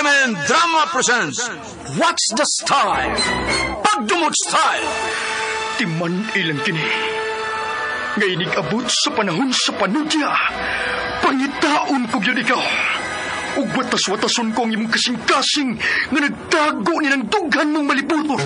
RMN Drama presents What's the Style? Pagdumot Style! Timan ilang kini. Nga inig-abot sa panahon sa panudya. Pangitaon ko gyud ikaw. Ug watas-watason ko ang imong kasing-kasing nga nagtago ni ng dughan mong malibuton.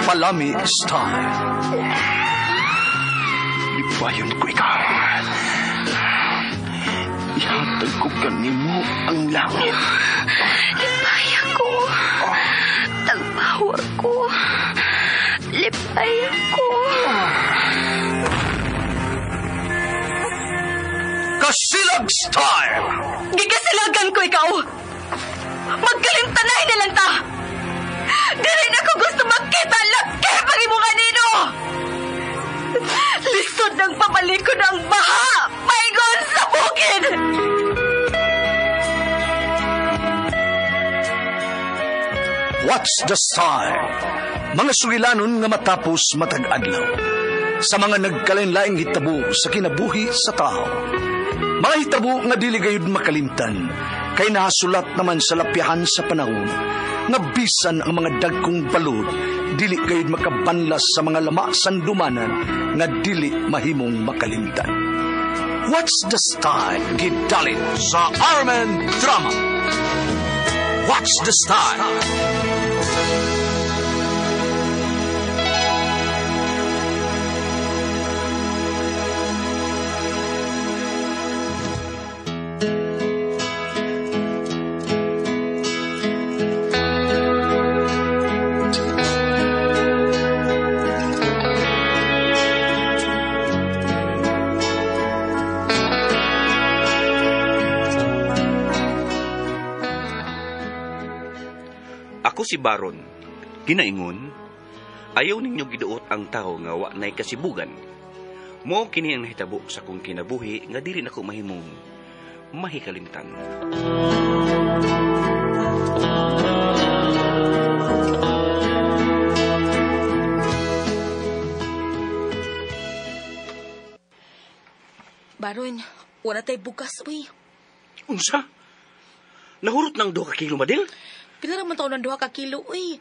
Palami Style. Lipayon ko ikaw. Ihatag ko kanimo ang langit. Lipay ako. Tagpawa ko. Lipay ako. Kasilag Style! Gigasilagan ko ikaw. Magkalimtanay na lang ta. Dili na ko gusto makita laki pag imo kanino. Lisod ng pabalikon ang baha. Paingon sa bukid. What's the Style? Mga sugilanon nga matapos matag adlaw. Sa mga nagkalain-laing hitabo sa kinabuhi sa tao. Mga hitabo nga dili gayud makalimtan, kay nahasulat naman sa lapyahan sa panahon, nga bisan ang mga dagkong balod, dili gayud makabanlas sa mga lama sandumanan nga dili mahimong makalimtan. What's the Style? Gidalit sa RMN Drama. What's the Style? Ako si Baron, ginaingon, ayaw ninyo giduot ang tao nga wa nay kasibugan. Mao kini ang nahitabo sa kong kinabuhi nga dili nako mahimong mahikalimtan. Baron, wala tay bugas, uy. Unsa? Nahurot ng 2 ka kilo, Madel? Pila ra man taon ng 2 ka kilo, uy.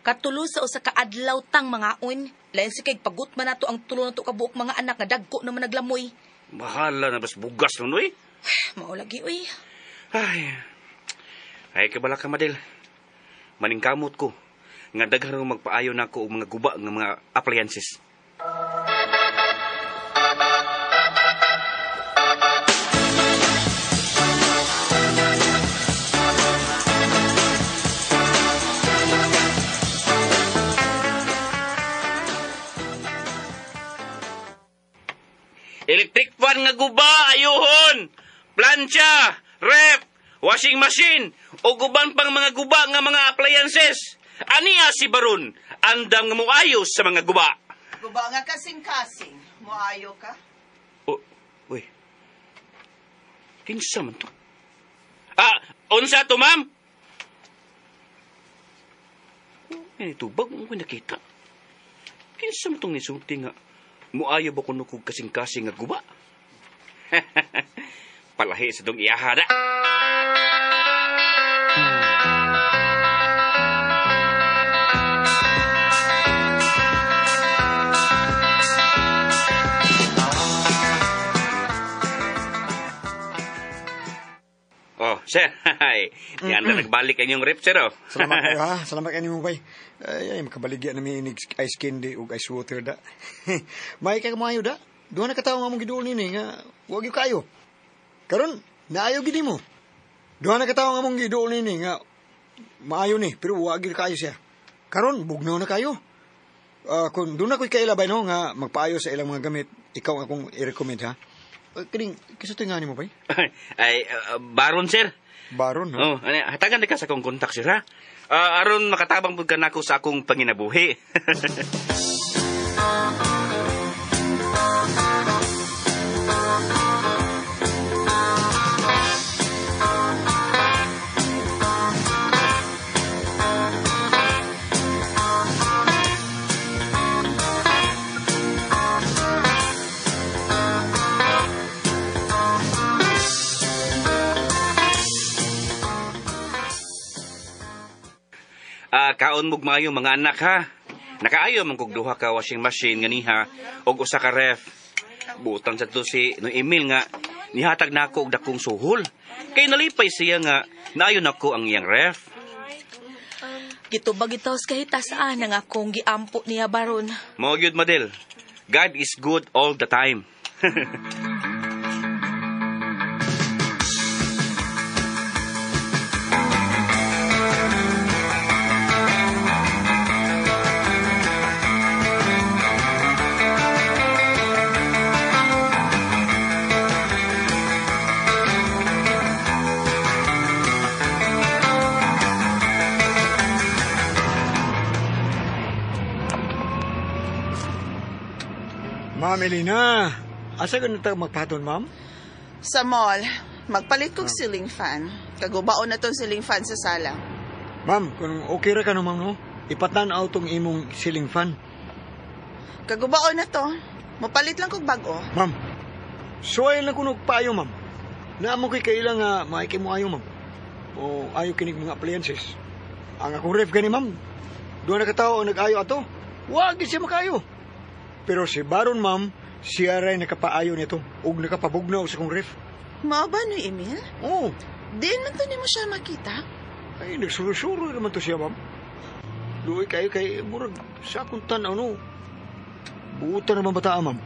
Katulo sa usa ka adlaw tang mangaon. Lain si kay pagut man nato ang tulo nato kabuok mga anak nga dagko naman naglamoy. Bahala na bas bugas nun, uy. Mao lagi, uy. Ay, ay kabala ka, Madel. Maningkamot ko nga daghan magpaayo nako og mga guba nga mga appliances. Electric fan nga guba, ayuhon! Plancha, ref, washing machine, o guban pang mga guba nga mga appliances. Aniya si Baron, andam nga moayos sa mga guba. Guba nga kasing-kasing, moayo ka? Oh, uy, kinsa man to? Ah, unsa to, ma'am? Oh, tubag mo ko nakita. Kinsa man tong nisulti nga muayo ba kuno kog kasing-kasing nga guba? Palahi sa dong iyahada. Oh, sir. Yan na nagbalik ang inyong rep, sir. Oh. Salamat kayo, ha? Salamat kayo nimo, bay. Ay, makabaligya na mi inig ice candy ug ice water da. May kay maayo da. Duha na katawo nga among giduol nini nga wa gyud kayo. Karon naayo gid nimo. Duha na katawo nga among giduol nini nga maayo ni pero wa gyud kayo siya. Karon bugnaw na kayo. Kung doon na ko'y kailabay no nga magpaayo sa ilang mga gamit, ikaw ang akong i-recommend, ha? Kining kinsa to nga nimo, bay? Ay, Baron, sir. Baron, no? Oh, hatagan ka sa akong kontak, sir, ha? Aron makatabang pud ka nako sa akong panginabuhi. Kaon mog maayo mga anak ha. Nakaayo man kog duha ka washing machine nganiha og usa ka ref. Butang sa to si no Emil nga nihatag nako og dakong suhol. Kay nalipay siya nga naayo nako ang iyang ref. Gitubag itaw sa kahitasaan ang akong giampo niya Baron. Mao gyud Madel. God is good all the time. Ma'am Elena, asa ka na magpaton, ma'am? Sa mall, magpalit kog ceiling fan. Kagubaon na tong ceiling fan sa sala. Ma'am, kung okay ra ka no, ma'am, no? Ipatan-aw tong imong ceiling fan. Kagubaon na to. Mapalit lang kog bag-o. Ma'am, suway lang kuno paayo, ma'am. Naamo kay kaila nga maiki mo ayo, ma'am. O ayo kinig mga appliances. Ang akong ref gani, ma'am. Duha na katawo ang nag-ayo ato. Wag siya makaayo. Pero si Baron, ma'am, siya ray nakapaayo nito ug nakapabugnaw sa kong ref. Mao ba no, Emil? Oo. Di man to nimo siya makita. Ay, nagsuro-suro naman to siya, ma'am. Luoy kayo kay murag sa akong tan-aw, no. Buutan naman bata, ma'am.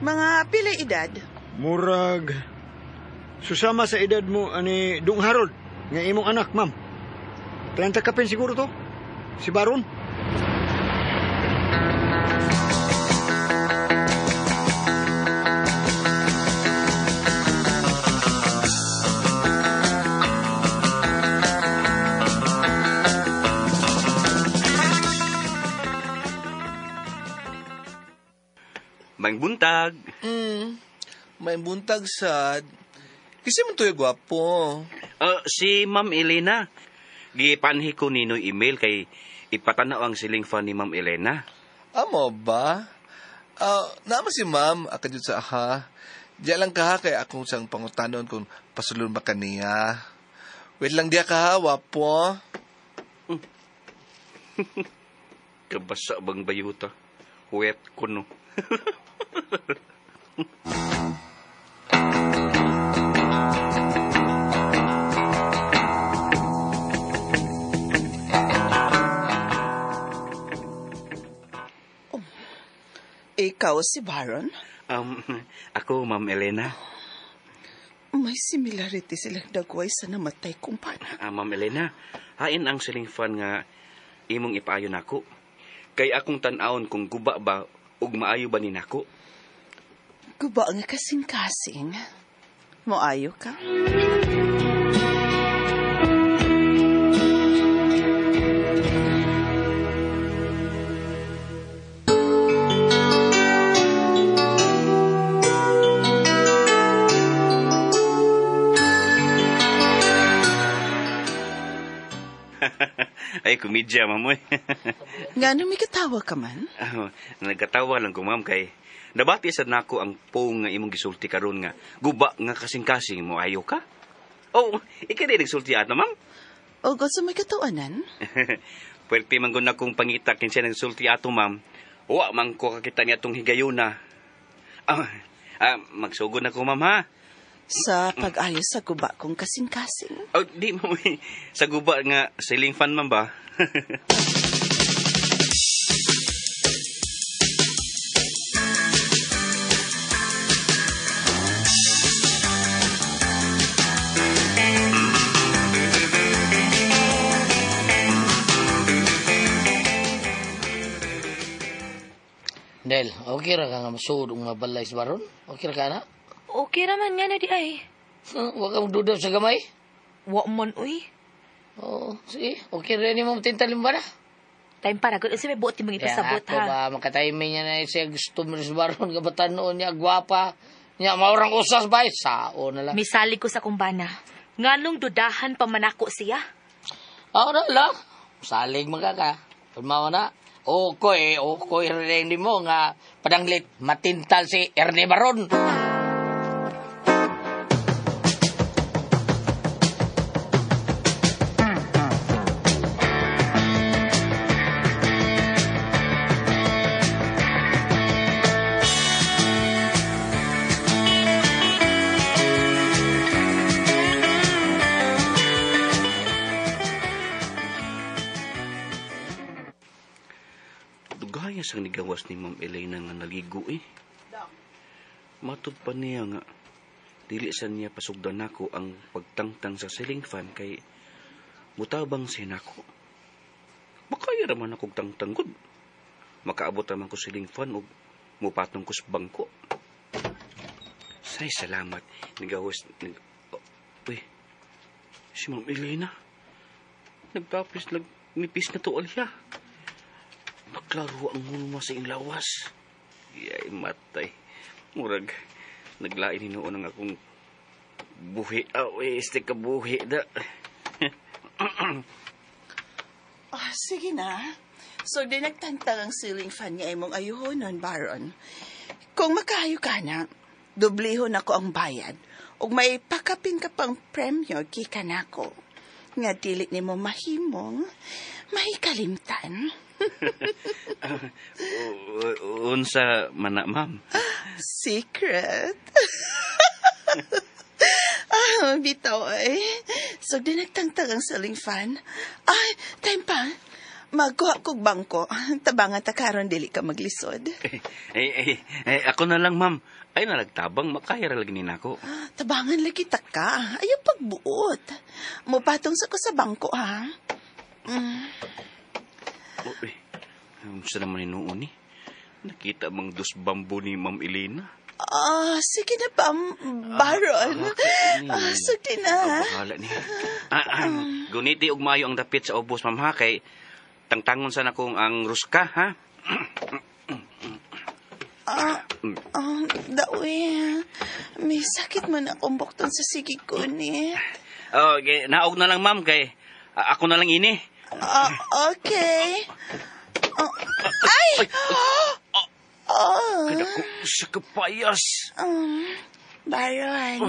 Mga pila edad? Murag susama sa edad mo ani Dong Harold nga imong anak, ma'am. 30 kapin siguro to. Si Baron. May buntag. May buntag, sad. Kasi man to'y gwapo. Si Ma'am Elena. Gipanhi ko ni Noy email kay ipatanaw ang siling fan ni Ma'am Elena. Amo ba? Naama si Ma'am, akadyo sa aha. Diya lang ka ha, kay akong sang pangutanon kung pasulon ba kaniya. Wait lang diya ka ha, wapo. Kabasa bang bayuta? Wet kuno. Oh, ikaw si Baron? Ako, Ma'am Elena. May similarity silang dagway sa namatay kong pana. Ma'am Elena, hain ang siling fan nga imong ipaayo nako. Kay akong tan-awon kung guba ba ug maayo ba ni nako. Guba nga kasing-kasing. Moayo ka? Ay, komedya, ma'am. Nga nung may katawa ka man? Nagkatawa lang ko, ma'am, kay nabati sad nako ang pong nga imong gisulti karon nga guba nga kasing-kasing mo ayo ka. Oh, ikaw din nagsulti ato, ma'am. O gusto may katawanan? Pwerte man gud akong pangita kinsa nagsulti ato, ma'am. Wa man ko kakita niya atong higayuna. Magsugod na ko, ma'am, ha? Sa pag-ayos sa guba kong kasing-kasing. Oh, di mo. Sa guba nga ceiling fan man ba? Del, okay ra ka nga masuod og mabalay sa Baron? Okay ra ka na? Okay ra man nga na di ay. Wa ka magduda sa gamay? Wa man, uy. Oo, sige. Okay ra ni mo tintalim ba na? Time para gud unsa may buot imong ipasabot ha. Ako ba makatiming niya na siya gusto mo sa Baron kabatanon niya gwapa. Niya maurang usas ba sao na lang. Misali ko sa kumbana. Nganong dudahan pa man ako siya? Ako na lang. Salig man ka. Tumawa na. Okay, okay rin mo nga padanglit matintal si Ernie Baron. sang nigawas ni Ma'am Elena nga naligo eh. Matod pa niya nga dili sa niya pasugdan nako ang pagtangtang sa ceiling fan kay mutabang siya nako. Makaya raman akong tangtang gud. Makaabot raman ko ceiling fan og mupatong ko sa bangko. Say salamat nigawas uy, si Ma'am Elena nagtapis nipis na tuol siya. Naklaro ang hulma sa iyong lawas. Yay, matay. Murag, naglain hinuon ang akong buhi. Oh, este ka buhi da. Oh, sige na. So, di nagtangtang ang ceiling fan nga imong ayuhonon, Baron. Kung makahayo ka na, dublihon ako ang bayad. Ug may pakapin ka pang premyo gikan nako. Nga dili nimo mahimong mahikalimtan. Unsa man na, ma'am? Secret. Bitaw ay. So, di nagtangtang ang ceiling fan. Ay, time pa. Magkuha kog bangko. Tabangan ta karon dili ka maglisod. Eh, ako na lang, ma'am. Ay, nalagtabang. Makaya ra lagi ni nako. Tabangan lagi ta ka. Ayaw pagbuot. Mupatong sa ko sa bangko, ha? Uy, unsa naman hinuon ni? Nakita mang dos bambo ni Ma'am Elena. Sige na pa, Baron. Sige na. Bahala ni. Guniti og maayo ang dapit sa ubos, ma'am, ha? Kay tangtangon sana kong ang ruska, ha? Dawi. May sakit man akong bukton sa sigig ko ni. Okay, naog na lang, ma'am, kay ako na lang ini. Okay. Ay! Oh. Kadako sa kapayas. Baron,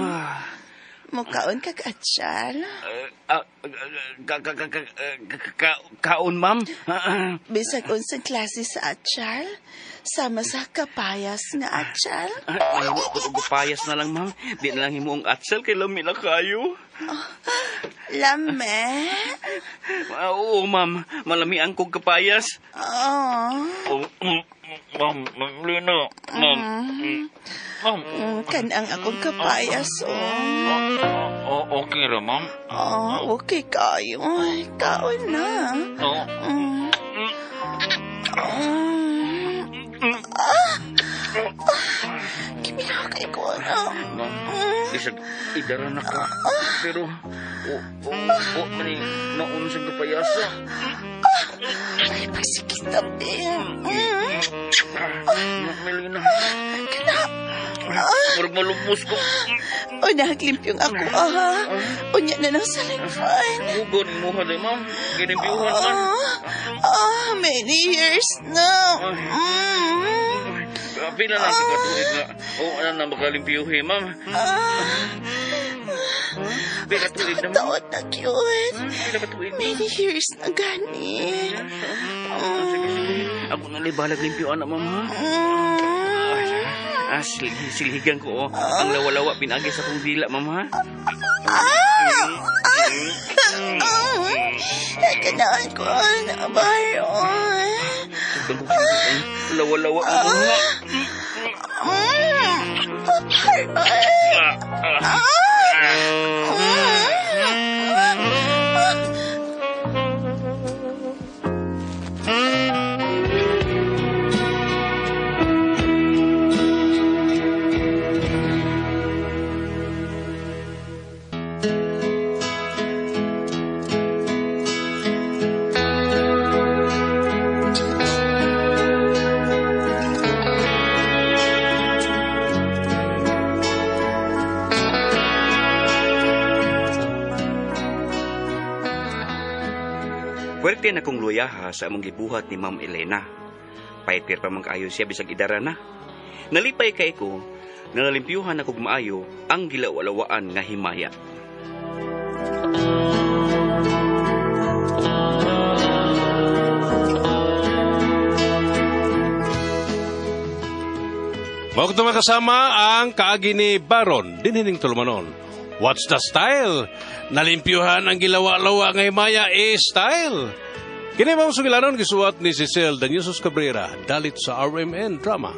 mukaon kag atsal. Kaon, ma'am? Bisag unsang klase sa atsal, sama sa kapayas nga atsal. Ay, payas na lang, ma'am. Di na lang himo ang atsal kay lami na kayo. Lame? Oo, ma'am. Malami ang kog kapayas. Oh. Ma'am, Ma'am Lena. Ma'am. Ma'am. Kanang akong kapayas, oh. Okay ra, ma'am. Oh, okay kayo. Kaon na. Oo. Kiminaw kay ko na. Ma'am, bisag idara na ka. Pero, o, mani, naon sa kapayasa. Ay, pagsikita, eh. Ma'am Melina. Kana. Murag malupos ko. O, naglimpyong ako, ah. Unya na ng salingfan. Ugon mo ha, ma'am. Ginimpyuhan man. Many years na. Pila lang sa katuig nga. O, ano na makalimpyuhi, ma'am. Pila tuig na, ma'am. Taon na cute. Pila ka tuig na. Many years na gani. Sige, sige. Ako na balag limpyuan na, ma'am, ha? Silhigan ko, oh. Ang lawa-lawa pinagi sa kong dila, ma'am, ha? Kanaan ko na, Baron. Lawa-lawa, ma'am, ha? Baron. Puwerte na kong luyaha sa among gibuhat ni Ma'am Elena. Paitir pa man kaayo siya bisag idara na. Nalipay kay ko, nalimpyuhan na kog maayo ang gilawalawaan nga himaya. Mao kuto makasama ang kaagi ni Baron dinhining tulumanon. What's the style? Nalimpyuhan ang gilawa-lawa nga himaya eh style. Kini mga sugilanon gisuwat ni Cecil Danyosos Cabrera, dalit sa RMN Drama.